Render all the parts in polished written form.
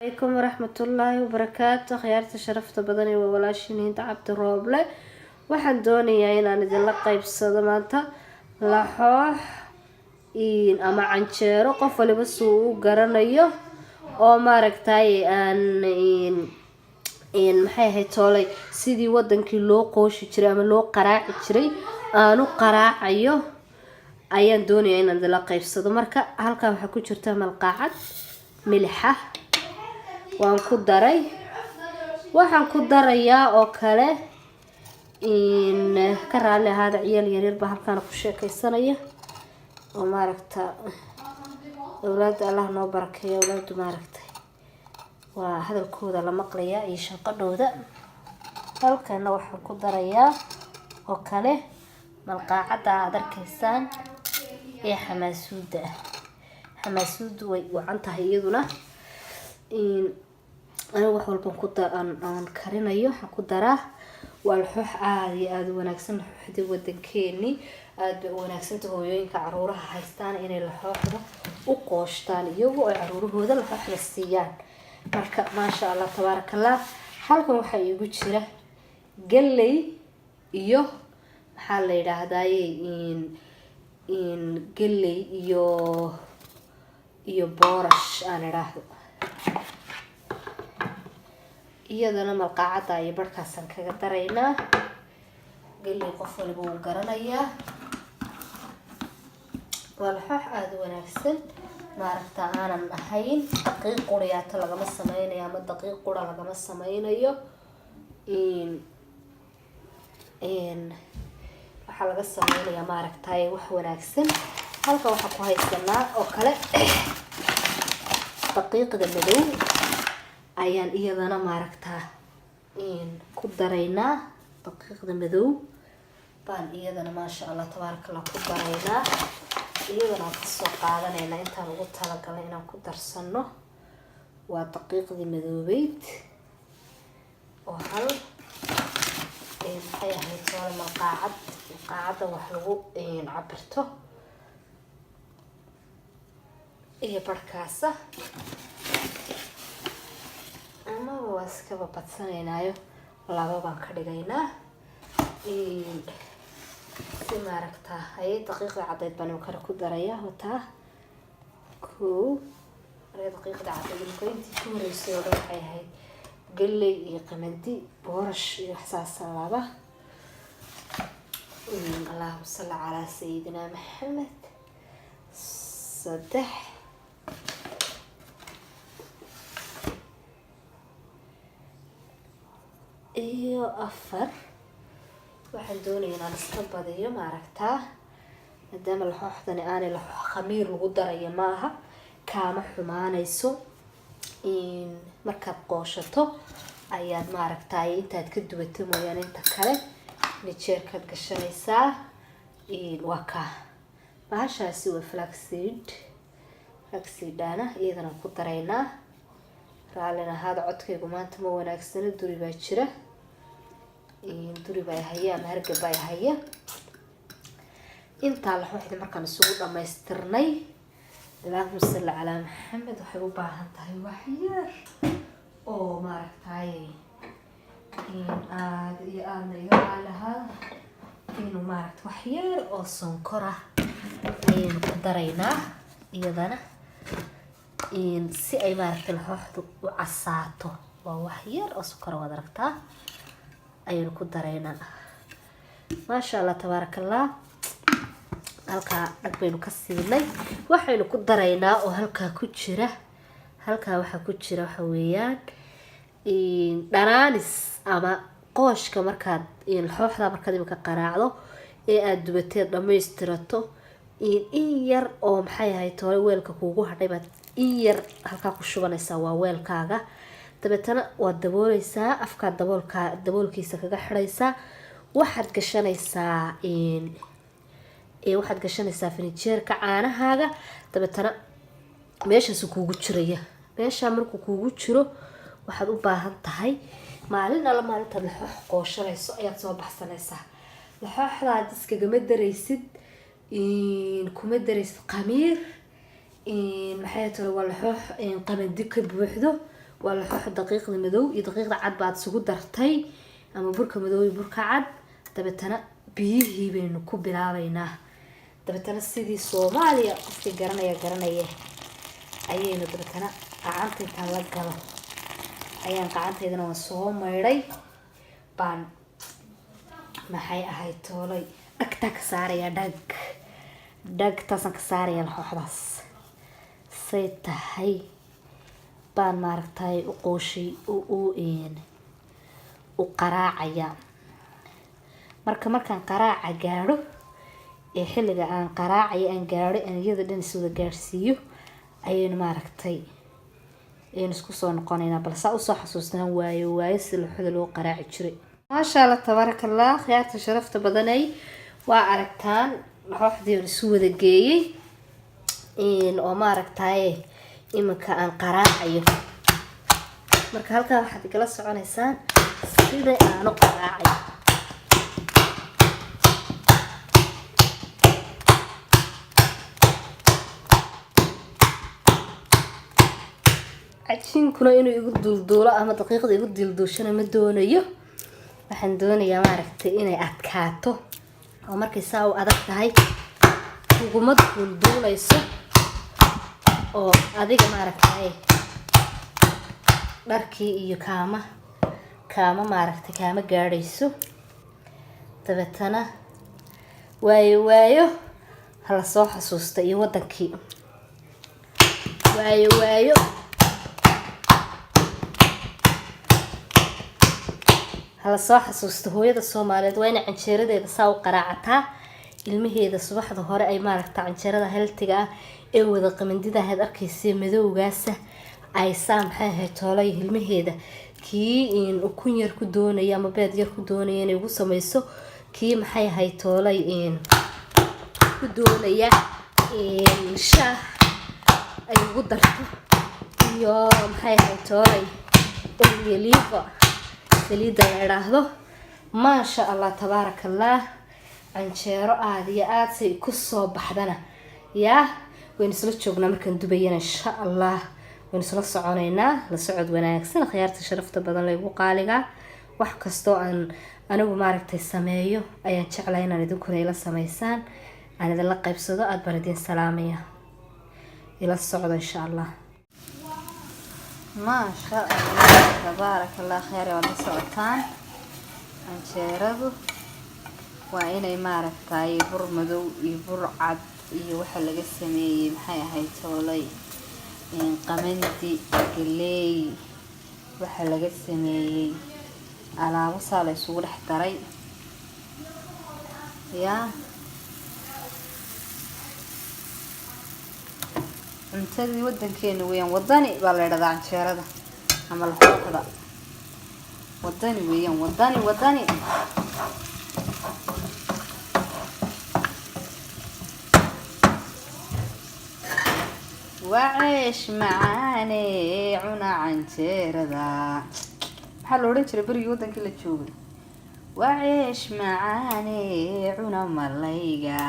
Calaykum waraxmatullaahi wabarakaatu. Akhyaarta sharafta badan ee waa walaashiin Hinda Cabdi Rooble. Waxaan doonayaa inaan idinla qaybsado maanta laxoox ama canjeero, qof waliba suu u garanayo, oo maaragtay aan maxay ahayd toolay, sidii wadankii loo qooshi jiray ama loo qaraaci jiray aan u qaraacayo ayaan doonayaa inaan idinla qaybsado. Marka halkan waxaa ku jirta malqaacad milixa waan ku daray. Waxaan ku darayaa oo kale, ka raalli ahaada, ciyaal yaryar baa halkaana ku sheekeysanaya oo maaragta awlaadda Allah noo barakeeyo. Awlaaddu maaragtay waa hadalkooda la maqlayaa iyo shanqadhooda. Halkana waxaan ku darayaa oo kale malqaacadda aad arkaysaan ee xamaasuudda ah. Xamaasuuddu way wacan tahay iyaduna. Aniga wax walban ku aan karinayo waxaan ku daraa. Waa laxoox aada iyo aada u wanaagsan, laxooxdii wadankeeni aada bay u wanaagsanta. Hooyooyinka caruuraha haystaan inay laxooxda u qooshtaan iyagu ay caruurahooda laxooxda siiyaan. Marka maasha Allah, tabaaraka Allah. Halkan waxaa iigu jira galley iyo maxaa la yidhaahdaye, galley iyo boorash aan idhaahdo. Iyadana malqaacadda iyo barhkaasaan kaga daraynaa. Galley qof waliba wuu garanayaa. Waa laxoox aada u wanaagsan, maaragta aanan ahayn daqiiq quriyaata lagama sameynayo ama daqiiq qura lagama sameynayo. Waxaa laga sameynayaa maaragtay wax wanaagsan. Halkan waxaa ku haysanaa oo kale daqiiqda madow ayaan iyadana maaragtaa ku daraynaa. Daqiiqda madow baan iyadana maasha Allah, tabaaraka Allah, ku daraynaa. Iyadana waan kasoo qaadanaynaa intaan ugu talagalnay inaan ku darsano. Waa daqiiqdii madoobeyd oo hal maxay ahayd soole malqaacad, malqaacadda wax lagu cabirto iyo barhkaasa, amaba waa iskaba badsanaynaayo, laba baan ka dhigaynaa si maaragta hay. Daqiiqda caddeyd baan kale ku darayaa, wataa kow. Marka daqiiqda caddeyd imika intii ka horeysay oo dhan waxay ahayd galley iyo qamadi, boorash iyo waxsaasa. Laba, allahuma salli calaa sayidina Maxamed. Saddex iyo afar. Waxaan doonaya inaan iska badiyo maaragtaa, maadaama laxooxdani aanay laxoox khamiir lagu darayo maaha, kaama xumaanayso. Markaad qooshato ayaad maaragtay intaad ka duwato mooyaane, inta kale nijeerkaad gashanaysaa. Waa kaa bahashaasi, waa flaxseed. Flaxseedana iyadana ku daraynaa. Raallina ahaada, codkaygu maanta ma wanaagsano, duri baa jira, duri baa haya ama hargab baa haya. Intaa laxooxda markaan isugu dhamaystirnay, allahuma salli calaa Maxamed, waxay u baahan tahay wax yar oo maaragtay aada iyo aadna iga raali ahaada inuu maaragta wax yar oo sonkor ah ayaynu ku daraynaa iyadana si ay maaragtay laxooxdu u casaato. Waa wax yar oo sonkora, waad aragtaa, ayaynu ku daraynaa. Maasha Allah, tabaaraka Allah. Halkaa dhag baynu ka siinay. Waxaynu ku daraynaa oo halkaa ku jira, halkaa waxaa ku jira waxa weeyaan dhanaanis ama qooshka. Markaad laxooxda markaad imika qaraacdo ee aada dubateed dhamaystirato, in yar oo maxay ahayd hore weelka kuugu hadhay baad in yar halkaa ku shubanaysaa. Waa weelkaaga, dabeetana waad dabooleysaa, afkaa daboolka daboolkiisa kaga xidhaysaa. Waxaad gashanaysaa finijeerka caanahaaga. Dabeetana meeshaasu kuugu jiraya. Meeshaa markuu kuugu jiro, waxaad u baahan tahay maalin alla maalintaad laxoox qooshanayso ayaad soo baxsanaysaa. Laxooxdaad iskagama daraysid, kuma daraysid khamiir. Maxay tole, waa laxoox qamadi ka buuxdo. Waa laxoox daqiiqda madow iyo daqiiqda cad baad isugu dartay, ama burka madow iyo burka cad. Dabeetana biyihii baynu ku bilaabaynaa. Dabeetana sidii Soomaaliya, qofkii garanaya garanaya, ayaynu dabeetana qacanta intaan la galo ayaan, qacantaydana waan soo maydhay, baan maxay ahayd toolay dhagtaa ka saaraya, dhag dhagtaasaan ka saaraya. Laxooxdaas say tahay baan maaragtay u qooshay, u qaraacaya. Marka markaan qaraaca gaadho ee xilliga aan qaraacayo aan gaadho, aan iyada dhan iswada gaadhsiiyo, ayaynu maaragtay ayaynu isku soo noqonaynaa. Bal saa usoo xasuusnaan waayo waayo si laxooxda loo qaraaci jiray. Maasha Allah, tabaaraka Allah. Khiyaarta sharafta badanay, waa aragtaan laxooxdii aan isu wada geeyey oo maaragtaye iminka aan qaraacayo. Marka halkaa waxaad igala soconaysaan sida aan u qaraacayo. Cajiinkuna inuu igu duulduulo ama daqiiqda igu duulduushana ma doonayo. Waxaan doonayaa maaragtay inay adkaato, oo markay saa u adag tahay kuguma duulduulayso, oo adiga maaragtay dharkii iyo kaama maaragtay kaama gaadhayso. Dabeetana waayo waayo hala soo xasuusta iyo wadankii waayo waayo hala soo xasuusta. Hooyada Soomaaliyeed waa inay canjeeradeeda saa u qaraacataa, ilmaheeda subaxda hore ay maaragta canjeerada healthyga ah ee wada qamandida ahayd arkaysa madowgaasa ay saa maxay ahayd toolay ilmaheeda, kii ukun yar ku doonaya ama beed yar ku doonaya inay ugu sameyso, kii maxay ahayd toolay ku doonaya shaah ay ugu darto, iyo maxay ahayd toolay oliva saliidda la idhaahdo. Maasha Allah, tabaaraka Allah. Canjeero aada iyo aada say kusoo baxdana yaa waynu isla joognaa. Markaan dubayana insha Allah waynu isla soconaynaa. La socod wanaagsan, khiyaarta sharafta badan laygu qaaligaa. Wax kastoo aan anigu maaragtay sameeyo ayaan jeclahay inaan idinkuna ila sameysaan, aan idinla qaybsado. Aada baan idin salaamaya, ila socdo insha Allah. Maasha Allah, tabaaraka Allah. Kheyr, waad la socotaan, canjeeradu waa inay maaragtay bur madow iyo bur cad iyo waxa laga sameeyey maxay ahayd toolay qamandi, galeey, waxa laga sameeyey alaabo saa la isugu dhex daray. Yaa cuntadii wadankeena weeyaan. Wadani baa la idhahdaa canjeerada ama laxooxda, wadani weeyaan, wadani wadani. Waa ceesh macaane, cuna canjeerada. Maxaa la odhan jiray berigii wadankii la joogay? Waa ceesh macaane, cuna malayga.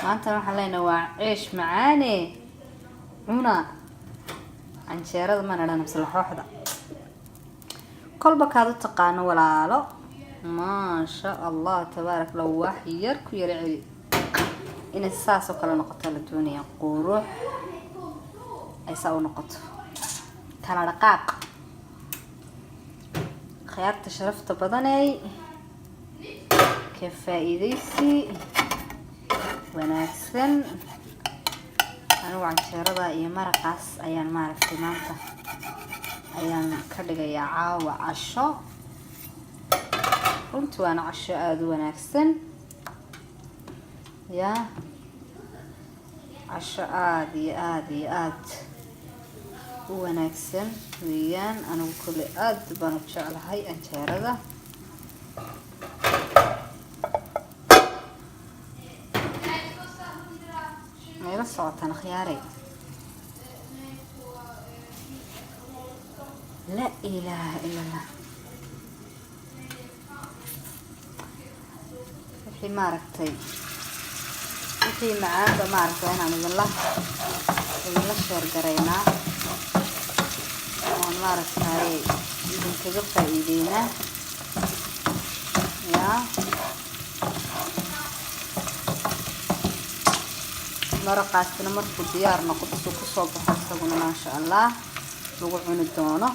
Maantana waxaan leenahay waa ceesh macaane, cuna canjeerada. Mana dhan mise laxooxda, kolba kaad u taqaano walaalo. Maasha Allah, tabaarak Allah. Wax yar ku yara celi, inay saas oo kale noqoto la doonaya, qurux ay saa u noqoto, kala dhaqaaq. Khiyaarta sharafta badanay, ka faa-iideysi wanaagsan. Anigu canjeerada iyo maraqaas ayaan maaragtay maanta ayaan ka dhigayaa caawa casho. Runtii waana casho aada u wanaagsan, yaa casho aada iyo aada iyo aada u wanaagsan weeyaan. Anigu kolley aada baan u jeclahay canjeerada. Mayla socotaan khiyaarey? Laa ilaaha ila Allah. Wixii maaragtay, wixii macaanba maaragtay inaan idinla share garaynaa. Oon maaragtay idinkaga faa-iideynaa yaa. Maraqaasina markuu diyaar noqdo, suu kusoo baxo isaguna, maasha Allah, lagu cuni doono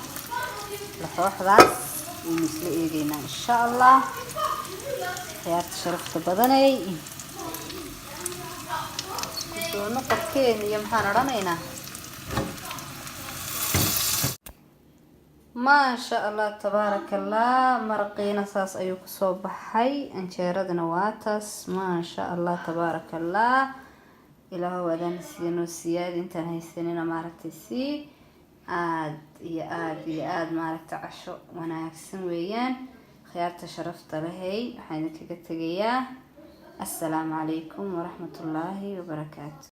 laxooxdaas, waynu isla eegeynaa insha Allah. Khiyaarta sharafta badanay, isku soo noqodkeen iyo maxaan odhanaynaa? Maasha Allah, tabaaraka Allah. Maraqiina saas ayuu kusoo baxay, anjeeradana waa taas. Maasha Allah, tabaaraka Allah. Ilaahow adaan siinoo siyaadi, intaan haysanina maaragtay sii aada iyo aada iyo aada. Maaragtay, casho wanaagsan weeyaan. Khiyaarta sharafta lehey, waxaan idinkaga tegayaa assalaamu calaykum waraxmatullaahi wabarakaatu.